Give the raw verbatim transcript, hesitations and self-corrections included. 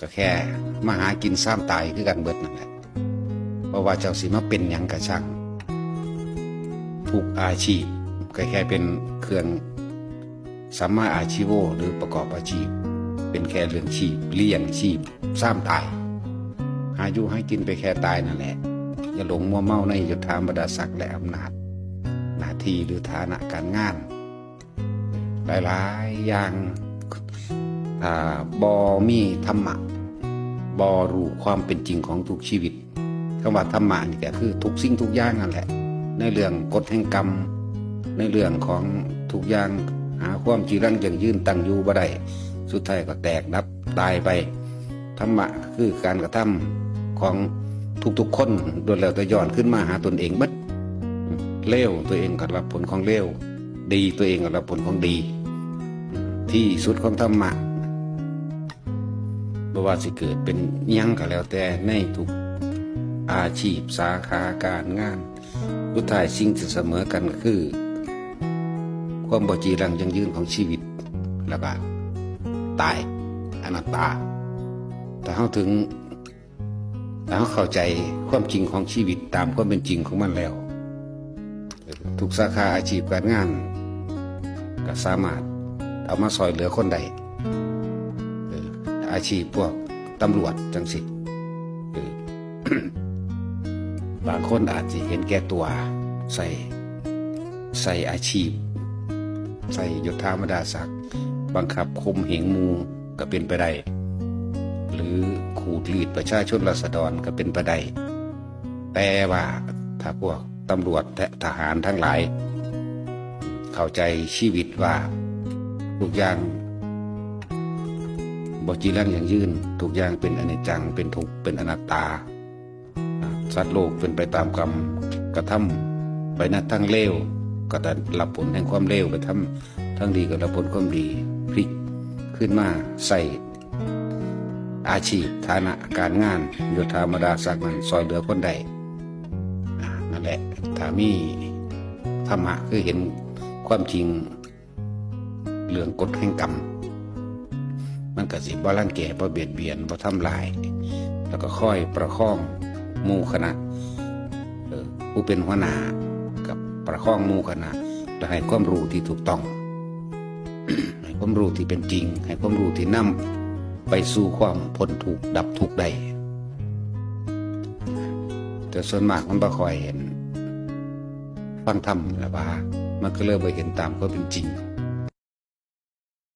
ก็แค่มาหากินซ้ำตายคือกันเบิดนั่นแหละ เพราะว่าเจ้าสิมาเป็นหยังก็ช่าง ทุกอาชีพก็แค่เป็นเครื่องสัมมาอาชีโว หรือประกอบอาชีพ เป็นแค่เรื่องชีพ เลี้ยงชีพ ซ้ำตาย หาอยู่ให้กินไปแค่ตายนั่นแหละ อย่าหลงมัวเมาในยศถาบรรดาศักดิ์และอำนาจ หน้าที่หรือฐานะการงาน หลายๆอย่าง ถ้าบ่มีธรรมะ บ่รู้ความเป็นจริงของทุกชีวิต คำว่าธรรมะนี่ก็คือทุกสิ่งทุกอย่างนั่นแหละ ในเรื่องกฎแห่งกรรม ในเรื่องของทุกอย่าง หาความจีรังยั่งยืนตั้งอยู่บ่ได้ สุดท้ายก็แตกดับตายไป ธรรมะคือการกระทำของทุกๆคนล้วนแล้วแต่ย้อนขึ้นมาหาตนเองเบิด เลวตัวเองก็รับผลของเลว ดีตัวเองก็รับผลของดี ที่สุดของธรรมะ บ่ว่าสิเกิดเป็นหยังก็แล้วแต่ในทุกอาชีพสาขาการงาน สุดท้ายสิ่งที่เสมอกันก็คือ ความบ่จีรังยั่งยืนของชีวิต แล้วก็ตาย อนัตตา ถ้าเฮาถึง ถ้าเฮาเข้าใจความจริงของชีวิตตามความเป็นจริงของมันแล้ว ทุกสาขาอาชีพการงาน ก็สามารถเอามาซอยเหลือคนได้ เออ อาชีพพวกตำรวจจังสิ เออ บางคนอาจจะเห็นแก่ตัว ใส่ ใส่อาชีพ ใส่ยศถาบรรดาศักดิ์ บังคับข่มเหงหมู่ก็เป็นไปได้ หรือขูดรีดประชาชนราษฎรก็เป็นไปได้ แต่ว่าถ้าพวกตำรวจและทหารทั้งหลาย เข้าใจชีวิตว่าทุกอย่างบ่จีรังยั่งยืน ทุกอย่างเป็นอนิจจัง เป็นทุกข์ เป็นอนัตตา สัตว์โลกเป็นไปตามกรรม กระทำไปในทางเลว ก็ได้รับผลแห่งความเลว กระทำทางดีก็รับผลความดี พลิกขึ้นมาใส่อาชีพ ฐานะการงาน ยศถาบรรดาศักดิ์นั้นซอยเหลือคนได้ อ่า นั่นแหละ ถ้ามีธรรมะคือเห็นความจริง เรื่องกฎแห่งกรรม มันก็สิบ่รังแก บ่เบียดเบียน บ่ทำลาย แล้วก็คอยประคองหมู่คณะ เออ ผู้เป็นหัวหน้ากับประคองหมู่คณะ และให้ความรู้ที่ถูกต้อง ให้ความรู้ที่เป็นจริง ให้ความรู้ที่นำไปสู่ความพ้นทุกข์ดับทุกข์ได้ แต่ส่วนมากมันบ่ค่อยเห็น ฟังธรรมแหละว่า มันก็เลยบ่เห็นตามความเป็นจริง